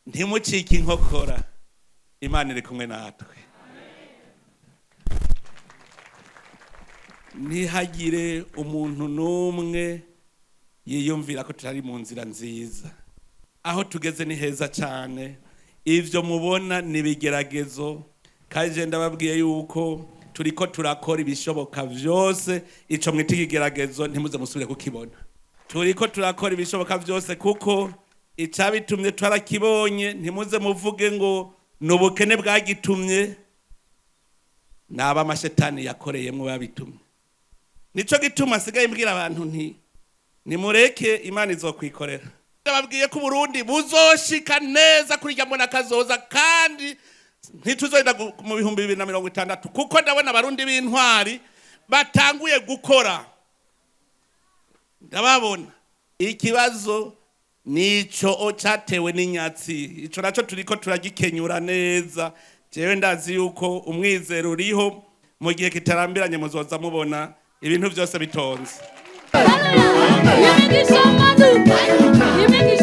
Ntimucike inkokora, Imana iri kumwe natwe. Ntihagire umuntu n'umwe yiyumvira ko tutari mu nzira nziza. Aho tugeze ni heza cyane. Ibyo mubona ni ibigeragezo, kandi je ndababwiye yuko turiko turakora ibishoboka vyose. Ico mwita ikigeragezo ntimuze musubire kukibona. Turiko turakora ibishoboka vyose, kuko icabitumye twarakibonye. Ntimuze muvuge ngo ni ubukene bwagitumye, naba amashetani yakoreyemwo babitumye. Nico gituma asigaye mbwira abantu nti nimureke, Imana izokwikorera. Ndababwiye ko Uburundi buzoshika neza kuri rya mbona kazoza, kandi ntituzogenda mu 2060, kuko ndabona Abarundi b'intwari batanguye gukora, ndababona. Ikibazo nico cyatewe n'inyatsi, ico naco turiko turagikenyura neza. Jewe ndazi yuko umwizero uriho, mu gihe kitarambiranye muzoza mubona ibintu byose bitonze. Imigisha maduka, imigisha.